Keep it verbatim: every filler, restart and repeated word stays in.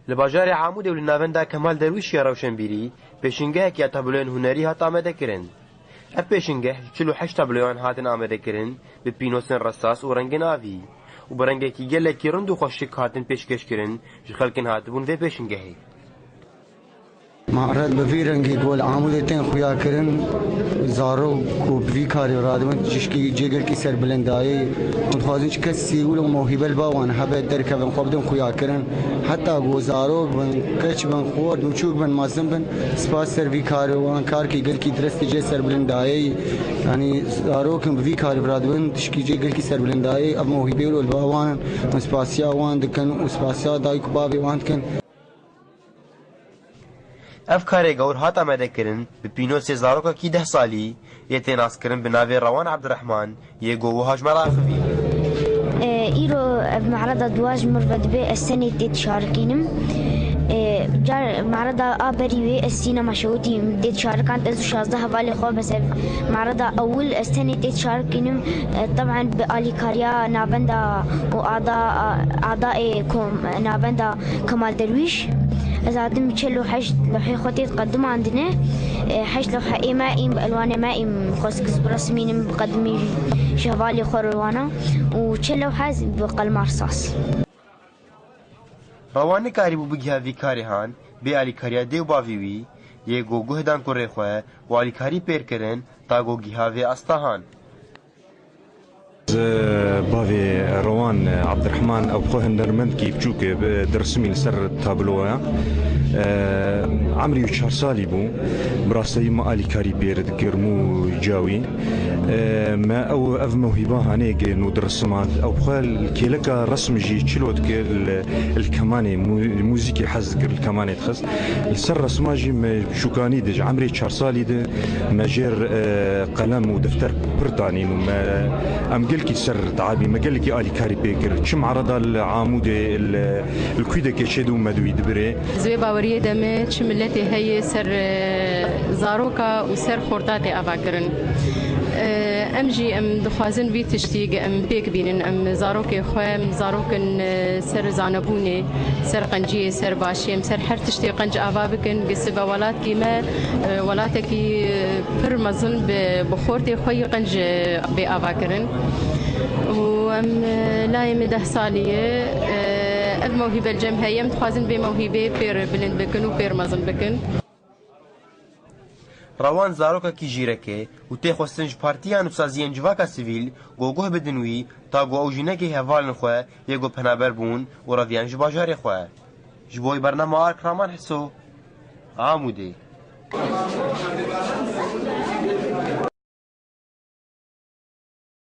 Li bajarê Amûdê û li navenda Kemal Derwîş ya rewşenbîrî pêşîngehek ya tabloyên hunerî hat amadekirin. Ev pêşîngeh ji çil û heşt tabloyan hatin amadekirin, bi pînosên resas û rengên avî û bi rengekî gelekî rind û xweşik hatin pêşkêşkirin ji xelkên hatibûn vê pêşîngehê. Maret bi vî rengî ku li Amûdê tên xuyakirin, zarok ku bi vî karî radibin, tişkî cê gelkî serbilind dayê. Hûn dixwazin çi kesî wilo mewhîbe li ba wan hebe derkevin, xwe bidin xuyakirin. Heta ku zarok bin, keç bin, xort, biçûk bin, mezin bin, spas ser vî karê wan, karkî gelkî direstî cê serbilind dayê. Yanî zarokin bi vî karî radibin, tişkî cê gelkî serbilind dayê. Ev mewhîbe wilo li ba wan in. Hûn spasiya wan dikin û spasiya dayik û bavê wan dikin. Ev karê gewr hat amadekirin, bi pînosê zarokekî deh salî yê tê naskirin bi navê Rewan Ebdirehman, yê ku wiha ji me re axivî. E, îro ev me'reda dua ji min re dibe, ez tenê tê dişarikînim. E, car me'reda a berî wê ez sînema şewitî tê dişarikand, ez û şazdeh hevalê xwe, bes ev me'reda ewil ez tenê tê dişarikînim. E, teb'en bi alîkariya navenda û ada, adaê kom, navenda Kemal Derwîş. Ez hatim çil û heşt lewhê xwe tê diqedimandine. E, heşt lewhe ê me ên bi elwanê me ên xwesik ez biresmînim, biqedimî ji hevalê xwe re wana û çil lewhe bi qelema risas. Rewan nikarîbû bigiha vî karê han bê alîkariya dê û bavê wî, yê ku guh dan kurê xwe û alîkarî pêr kirin ta ku giha vê asta han. Ez, e, bavê Rewan, e, Ebdirehman, ew xwe hunermendkî biçûk e, bi, diresimî li ser tabloya. E, emrî wî çar salî bû. Bi rastî me alîkarî pêr dikir mû cawî. E, me ew, ev mewhîba hanê ge nû diresimand. Ew xwe li kêleka resm jî çilo dikir li, li kemanê, mû-, muzîkê hez dikir, li kemanê dixist. Li ser resma jî me şûkanî de, ji emrê çar salî de me jêr, e, qelem û defter pir danîn û me, em gelkî ser diabî, me gelekî alîkarî pê kir. Çi me'reda li Amûdê, li, li Kûdekê çêdibû me di wî dibirê. Ez wê baweriyê de me çi miletê heye ser, e, zaroka û ser xorta tê ava kirin. E, em jî em dixwazin vî tiştî em pêk bînin, em zarokê xwe, em zarokin, e, ser zanebûnê, ser qenciyê, ser başiyê, em ser her tiştê qenc ava bikin. Gi sibe welatkî me, e, welatekî, e, pir mezin bi, bi xortê xwe yî qenc, e, bê ava kirin. Û em, e, layê me deh salî ye, e, ev mewhîbe li cem heye, em dixwazin vê mewhîbê pêr bilind bikin û pêr mezin bikin. Rewan zarokekî jîrek e û tê xwestin ji partiyan û saziyên civaka sivîl ku guh bidin wî, ta ku ew jî neke hevalên xwe yê ku penaber bûn û reviyan ji bajarê xwe. Ji bo bernama Ark Raman Hiso, Amûdê.